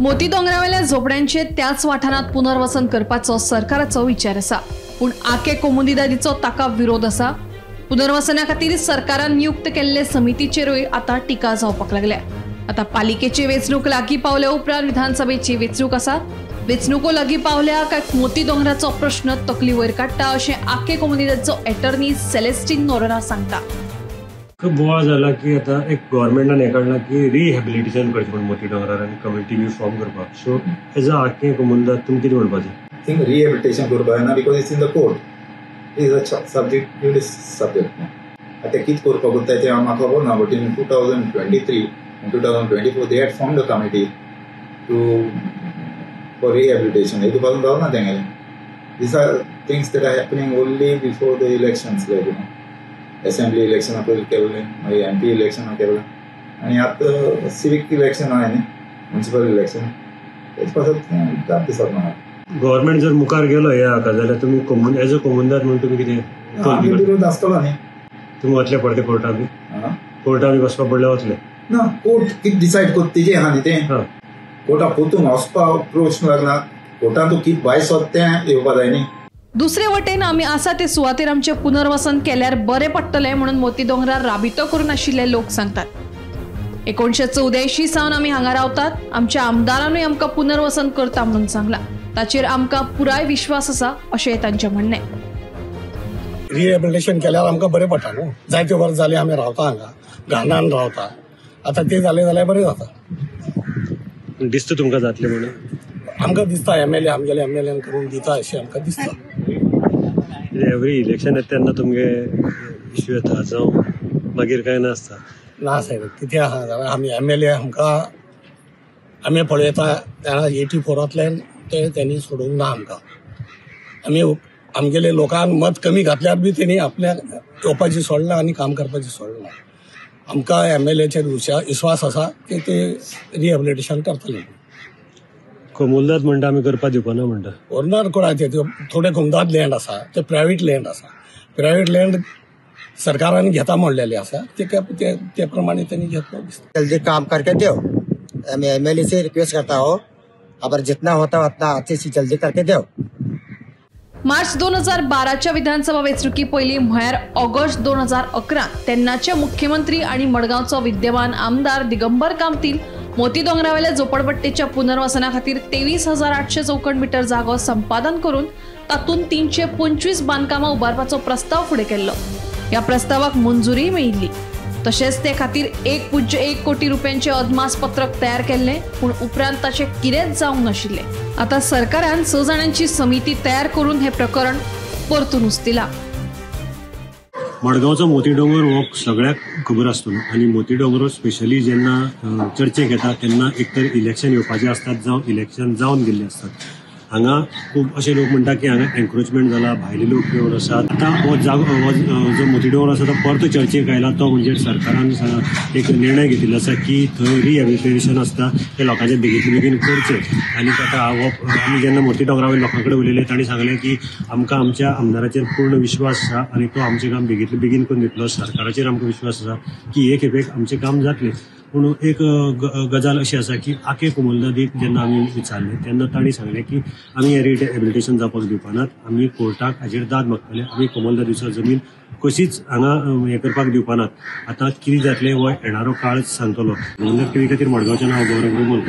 मोती दोंगरावेल्या झोपड्यांचे त्याच वाठारांत पुनर्वसन करपाचो सरकाराचो विचार आसा, पूण आके कोमुनिदादीचो ताका विरोध आसा। पुनर्वसना खातीर सरकारान नियुक्त केल्ले समितीचेरूय आतां टिका जावपाक लागल्या। आतां पालिकेची वेंचणूक लागीं पावल्या उपरांत विधानसभेची वेंचणूक आसा। वेंचणुको लागीं पावल्या काय मोती दोंगराचो प्रश्न तकली वयर काडटा अशें आके कोमुनिदादीचो एटर्नी सेलेस्टीन नोरोन्हा सांगता। बोवाळ जाला की आतां एक गव्हर्मेंटान हें काडलां की रिहॅबिलिटेशन करचें म्हूण मोती दोंगरार आनी कमिटी बी फॉर्म करपाक। सो एज अ आके कोमुनिदाद तुमी कितें म्हणपाचें? थिंग रिहॅबिलिटेशन करपाक जायना because it's in the court, is a subject judice subject. आतां कितें करपाक उरता तें म्हाका खबर ना, but in 2023 and 2024 they had formed a committee to for rehabilitation. हेतू पासून जावना ना तेंगेलें. These are things that are happening only before the elections, like you know assembly election पयलीं केल्लें, मागीर एमपी इलेक्शन केल्लें आनी आतां सिवीक इलेक्शन आहा न्ही, म्युनिसिपल इलेक्शन, तेच पासत जाप दिसत म्हाका. गव्हर्मेंट जर मुखार गेलो ह्या हाका जाल्यार तुमी एज अ कोमुनिदाद म्हणून तुमी कितें विरोध आसतलो न्ही? तुमी वतले परते कोर्टा बी? कोर्टा बी वचपा पडल्यार वतले ना? कोर्ट कितें डिसायड करता तेजें आहा न्ही तें. कोर्टा पोतून वचपा प्रश्न लागना, कोर्टान तूं कितें भायर सोद तें येवपा जाय न्ही. दुसरे वटेन आमी आसा ते सुवातेर आमचें पुनर्वसन केल्यार बरें पडटलें म्हणून मोती दोंगरार राबितो करून आशिल्ले लोक सांगतात। 1984 सावन आमी हांगा रावतात, आमच्या आमदारानूय आमकां पुनर्वसन करता म्हणून सांगलां, ताचेर आमकां पुराय विश्वास आसा अशें तांचें म्हणणें। रिहॅबिलिटेशन केल्यार आमकां बरें पडटा न्हू, जायते वर्स जाले आमी रावता हांगा, घाणान रावता, आतां तें जालें जाल्यार बरें जाता. दिसता तुमकां जातलें म्हणून? आमकां दिसता एमएलए आमगेले एमएलएन करून दिता अशें आमकां दिसता. एवरी इलेक्शन येता तेन्ना तुमगे इश्यू येता जावं मागीर कांय नासता? ना सायब, कितें आहा जाल्यार आमी एमएलए आमकां आमी पळयता तेन्ना 84 ते तेणी सोडूंक ना आमकां. आमी आमगेले लोकांक मत कमी घातल्यार बी तेणी आपल्याक येवपाचें सोडलां आनी काम करपाचें सोडलां. आमकां एमएलएचेर विश्वास आसा की ते रिहॅबिलिटेशन करतले. कोमुनिदाद म्हणटा आमी करपा दिवपाना म्हणटा? ओरिजिनल कोणाचें थोडे कोमुनिदाद लँड आसा, ते प्रायवेट लँड आसा, प्रायवेट लँड सरकारान घेता म्हणलेले आसा, ते प्रमाणे त्यांनी घेतलो दिसता. जल्दी काम करके दो, मैं एमएलए से रिक्वेस्ट करता हूँ, अगर जितना होता उतना अच्छे से जल्दी करके दो. मार्च 2012च्या विधानसभा वेंचणुकी पयलीं म्हळ्यार ऑगस्ट 2011 तेन्नाचे मुख्यमंत्री आनी मडगांवचो विद्यमान आमदार दिगंबर कामतीन मोती दोंगरावेल्या झोपडपट्टेच्या पुनर्वसना खातीर 23,800 चौखण मीटर जागो संपादन करून तातूंत 325 बांदकामां उबारपाचो प्रस्ताव फुडें केल्लो. ह्या प्रस्तावाक मंजुरीय मेळिल्ली. तशेंच ते खातीर 1.1 कोटी रुपयांचे अदमासपत्रक तयार केल्लें, पूण उपरांत ताचें कितेंच जावंक नाशिल्लें. आतां सरकारान 6 जाणांची समिती तयार करून हें प्रकरण परतून उस्तिलां. मडगांवचो मोती दोंगर हो सगळ्याक खबर आसतलो आनी मोती दोंगर स्पेशली जेन्ना चर्चेक येता तेन्ना एक तर इलेक्शन येवपाचें आसतात जावं इलेक्शन जावन गेल्लें आसतात. हांगा खूब अशे लोक म्हणटा की हांगा एन्क्रोचमेंट जाला, भायले लोक येवन आसात. आतां हो जागो हो जो मोती दोंगर आसा तो परतो चर्चेक आयला, तो म्हणजे सरकारान एक निर्णय घेतिल्लो आसा की थंय रिहॅबिलिटेशन आसता तें लोकांचें बेगीन बेगीन करचें. आनी आतां हो आमी जेन्ना मोती दोंगरा वयल्या लोकां कडेन उलयले तांणी सांगलें की आमकां आमच्या आमदाराचेर पूर्ण विश्वास आसा आनी तो आमचें काम बेगीन बेगीन करून दितलो. सरकाराचेर आमकां विश्वास आसा की हे खेपेक आमचें काम जातलें. पूण एक गजाल अशी आसा की आके कोमुनिदादीक जेन्ना आमी विचारलें तेन्ना तांणी सांगलें की आमी हें रिहॅबिलिटेशन जावपाक दिवपानात, आमी कोर्टाक हाजेर दाद मागतले, आमी कोमुनिदादीचो जमीन कशीच हांगा हें करपाक दिवपानात. आतां कितें जातलें हो येणारो काळ सांगतलो. टीव्ही खातीर मडगांवचें नांव गौरव.